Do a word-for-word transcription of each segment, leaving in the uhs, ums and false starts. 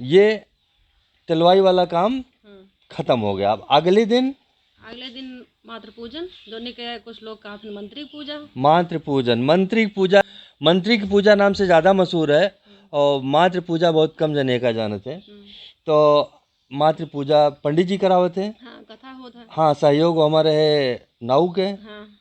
ये तेलवाई वाला काम हम्म। खत्म हो गया। अब अगले दिन? अगले दिन मातृ पूजन, जोने के कुछ लोग कहत हैं मंत्री पूजा। मातृ पूजन, मंत्री पूजा, मंत्री की पूजा नाम से ज्यादा मशहूर है हम्म। और मातृ पूजा बहुत कम जने का जानत है। हम्म। तो मातृ पूजा पंडित जी करावत हैं। हाँ, कथा होत है। हाँ, सहयोग हमारे है नाऊ के। हाँ,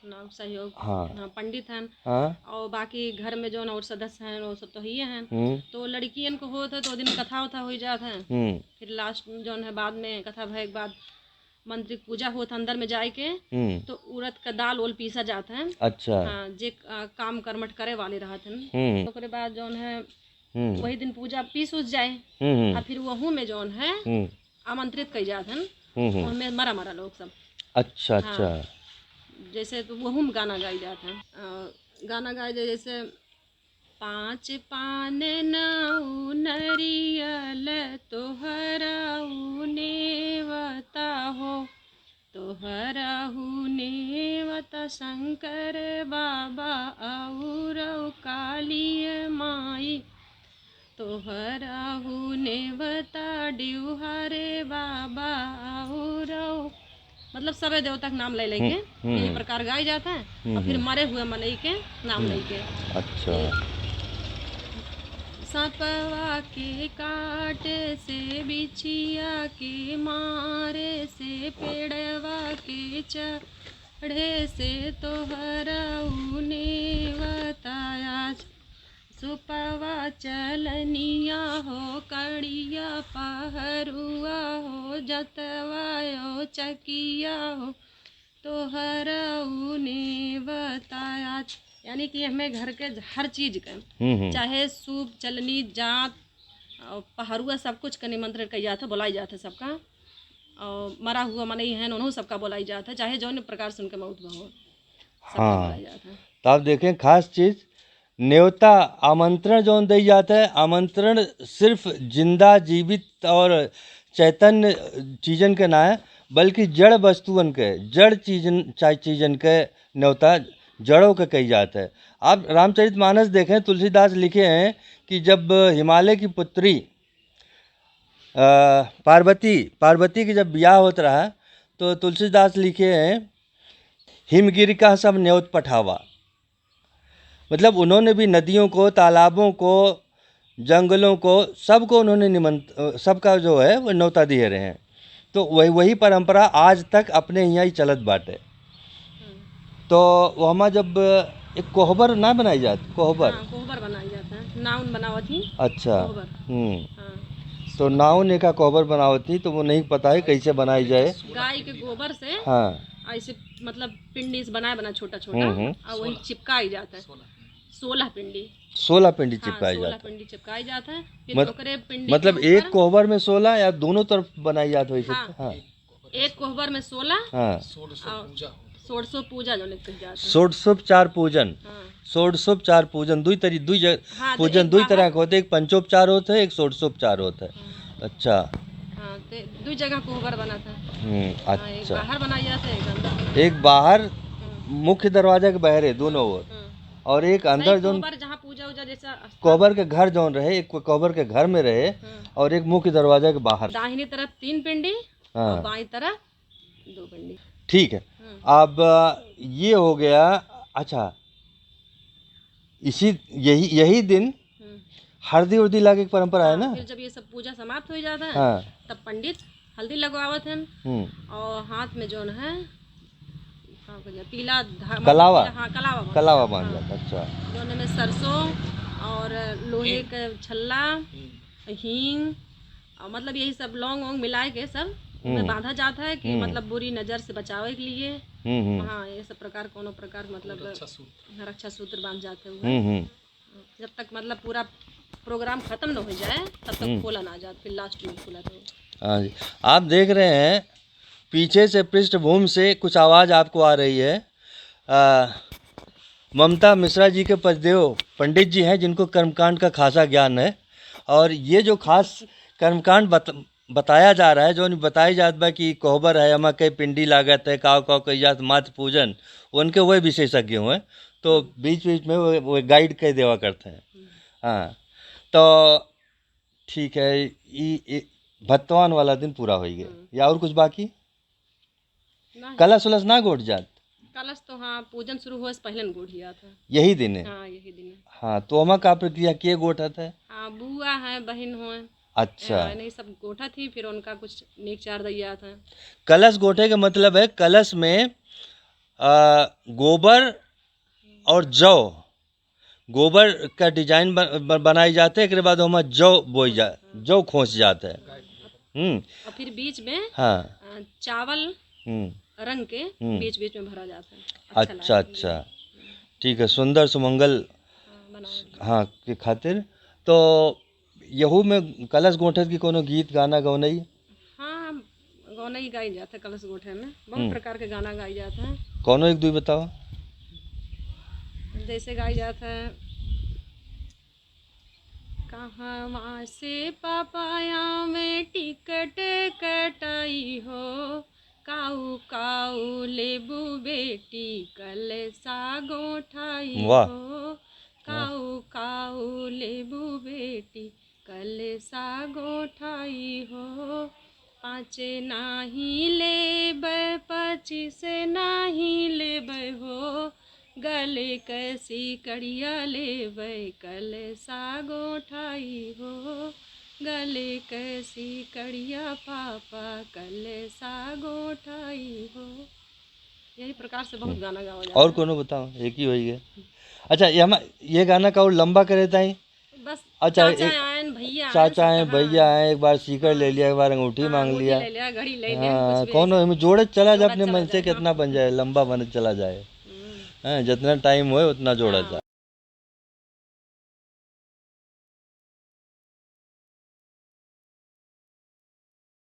नाऊ सहयोग। हाँ। हाँ, पंडित हन। हाँ। और बाकी घर में जौन और सदस्य हैं, वो सब तो ही हैं। हम्म। तो लड़कियन को होत है, तो दिन कथा उथा हो जात है। हम्म। फिर लास्ट में जौन है, बाद में कथा भय के बाद मंत्री की पूजा होत है, अंदर में जाए के। हम्म। तो उड़द का दाल ओल पीसा जात है। अच्छा। हाँ, जे, आ, काम कर्मठ करे वाले रहत हैं। हम्म। ओकरे बाद जौन है, हम्म। वही दिन पूजा पीस उस जाए। हम्म, हम्म। आ फिर वहू में जौन है, हम्म। आमंत्रित कई जात हन, हम्म, हम्म। ओहमे मरा मरा लोग सब। अच्छा, हाँ। अच्छा। जैसे तो वहू में गाना गाई जात हन। अ, गाना गाए जाए जैसे, "पाँच पान नौ नरियल तोहरा उ नेवता हो, तोहरा उ नेवता शंकर बाबा औरौ कालिय माई।" तोहरा हु नेवता डिउहारे बाबा औरौ, मतलब सबे देवता के नाम ले लेके हम्म, हम्म, यही हम्म। प्रकार गाई जात है। हम्म, और फिर हम्म। मरे हुए मनई के नाम हम्म। लेके। अच्छा। ये सपवा के काटे से, बिछिया के मारे से, पेड़वा के चढ़े से, तोहरा हु नेवता आज। सुपवा चलनिया हो, कड़िया पहरुआ हो, जतवा हो चकिया हो, तोहरा उ नेवता आज। यानी कि हमें घर के हर चीज के, हम्म, हम्म। चाहे सूप, चलनी, जात, और पहरुआ, सब कुछ के निमंत्रण कई जात है, बुलाई जात है सबका। और मरा हुआ मनई है, उन्हों सबका बुलाई जात है, चाहे जौन प्रकार से उनके मौत भा हो, सबका हाँ। बुलाई जात है। तो आप देखें, खास चीज, नेवता, आमंत्रण जौन दई जात है, आमंत्रण सिर्फ जिंदा, जीवित और चैतन्य चीजन के ना है, बल्कि जड़ वस्तुअन के, जड़ चीजन, चा-, चीजन के नेवता जड़ों के कही जात है। आप रामचरितमानस देखें, तुलसीदास लिखे हैं कि जब हिमालय की पुत्री, अ, पार्वती, पार्वती के जब ब्याह होत रहा, तो तुलसीदास लिखे हैं, "हिमगिरि कह सब नेवत पठावा।" मतलब उन्होंने भी नदियों को, तालाबों को, जंगलों को, सबको उन्होंने निमंत-, अ, सबका जो है वो न्योता दिए रहे हैं। तो वही, वही परंपरा आज तक अपने यहाँ ही चलत बाटे। हम्म। तो वो हमा जब एक कोहबर ना बनाई जात, कोहबर? हाँ, कोहबर बनाई जात है, नाउन बनावत ही। अच्छा। कोहबर। हम्म। हाँ। तो नाउन एका कोहबर बनावत ही, तो वो नहीं पता है कैसे बनाई जाए। गाय के गोबर से हाँ। ऐसे मतलब पिंडी से बनाए बना छोटा छोटा, हम्म, हम्म। और वही चिपकाई जात है। सोलह पिंडी। सोलह पिंडी हाँ, चिपकाई सोलह जात है। पिंडी चिपकाई जात है। फिर मत-, ओकरे पिंडी मतलब के एक ऊपर कोहबर में सोलह या दोनों तरफ बनाई जात है वैसे? हाँ। हाँ। एक कोहबर में सोलह। हाँ। और षोडशोपचार पूजन। हाँ। षोडशोपचार पूजन। हाँ। षोडशोपचार पूजन दुई तरी-, दुई ज-, हाँ, तो पूजन एक दुई बाहर तरह के होत है, एक पंचोपचार होत है, एक षोडशोपचार होत है। हाँ। अच्छा। हाँ, ते दुई जगह कोहबर बनत है। हम्म, हाँ, एक अच्छा। बाहर बनाई जात है, एक अंदर। एक बाहर हम्म। मुख्य दरवाजा के बहरे दोनों ओर। हम्म। और एक अंदर नहीं, जौन कोहबर जहाँ पूजा उजा जैसा स्थान कोहबर के घर जौन रहे, एक कोहबर के घर में रहे हम्म। और एक मुख्य दरवाजा के बाहर। दाहिनी तरफ तीन पिंडी हाँ। और बाईं तरफ दो पिंडी। ठीक है। हम्म। अब ये हो गया। अच्छा, इसी, यही, यही दिन हम्म। हरदी उरदी लागे के परंपरा है हाँ, ना? फिर जब ये सब पूजा समाप्त हो जाता है, हाँ। तब पंडित हल्दी लगवावत हन हम्म। और हाथ में जौन है, का कहल जाला, पीला धा-, मतलब कलावा? पीला, हाँ, कलावा बांध कलावा जाता। बांध हाँ। जाता, अच्छा। जौन में सरसों और लोहे हींग। के छल्ला, हम्म। हींग, और मतलब यही सब लौंग वोंग मिलाए के सब हम्म। में बांधा जाता है कि हम्म। मतलब बुरी नजर से बचावे के लिए। हम्म, हम्म। हाँ, ये सब प्रकार, कोनो प्रकार मतलब रक्षा सूत्र। हाँ, रक्षा सूत्र बांध जाते हुए। हम्म, हम्म। जब तक मतलब पूरा प्रोग्राम खत्म न हो जाए, तब तक हम्म। खोला ना जात, फिर लास्ट में खोला तो। हाँ जी, आप देख रहे हैं पीछे से पृष्ठभूमि से कुछ आवाज़ आपको आ रही है। आ, ममता मिश्रा जी के पतिदेव पंडित जी हैं, जिनको कर्मकांड का खासा ज्ञान है, और ये जो खास कर्मकांड बत-, बताया जा रहा है, जौन बताई जात बा कि कोहबर है, एमा कई पिंडी लागत है, काव काव कई जात, मातृ पूजन, उनके वह विशेषज्ञ हुए, तो बीच बीच में वो, वो गाइड कर देवा करते हैं। हाँ, तो ठीक है, ई, ई भत्तवान वाला दिन पूरा होइ गए। हम्म। या और कुछ बाकी? नहीं। कलश उलश ना गोठ जात? कलश तो हाँ, पूजन शुरू होए से पहले न गोठ जात है। यही दिन है? हाँ, यही दिन है। हाँ, तो ओमा का प्रक्रिया, के गोठत है? हाँ, बुआ है, बहिन होए। अच्छा। हाँ, नहीं, सब गोठत ही, फिर उनका कुछ नीक चार दई जात है। कलश गोठे के मतलब है, कलश में, आ, गोबर और जौ, गोबर का design ब-, ब-, बनाई जात है, एकरे बाद ओमा जौ बोई जा-, जौ खोस जात है। हम्म। और फिर बीच में, हाँ। अ, चावल हम्म। रंग के हम्म। बीच बीच में भरा जात है। अच्छा अच्छा, लागेला। अच्छा। ठीक है, सुंदर सुमंगल, हाँ, बनावल जाए। हाँ, के खातिर। तो यहू में कलश गोठत की कोनो गीत, गाना, गौनई? हाँ, गौनई गाई जात है कलश गोठे में, बहुत हम्म। प्रकार के गाना गाई जात है। कोनो एक दुई बताओ। जैसे गाई जात है, "कहवाँ से पापा आवे टिकट कटाई हो, काऊ काऊ लेबू बेटी कलसा गोठाई वाह। हो, वाह। काऊ काऊ लेबू बेटी कलसा गोठाई हो, पाँच नाही लेबै, पच्चीस नाही लेबै हो, गले कै सिकड़िया लेबै, कलसा गोठाई हो, गले कै सिकड़िया पापा, कलसा गोठाई हो।" यही प्रकार से बहुत हम्म। गाना गावा जाता और है। कोनो बताओ, एक ही होई है। अच्छा, ये हम, ये गाना का और लंबा करे ताई? बस अच्छा, चाचा एक आयन, भैया आयन, चाचा सब आए, कहाँ भैया आए? आए, एक बार सीकर हाँ। ले लिया, एक बार अंगूठी हाँ, मांग अंगूठी लिया। ले लिया, घड़ी ले लिया, हाँ, कुछ भी कोनो ऐसा। एमे जोड़त चला जा जोड़त अपने चला मन से, जाए, हाँ। कितना बन जाए, लंबा बनत चला जाए। हम्म। हाँ, जितना time होए उतना जोड़त हाँ। जा।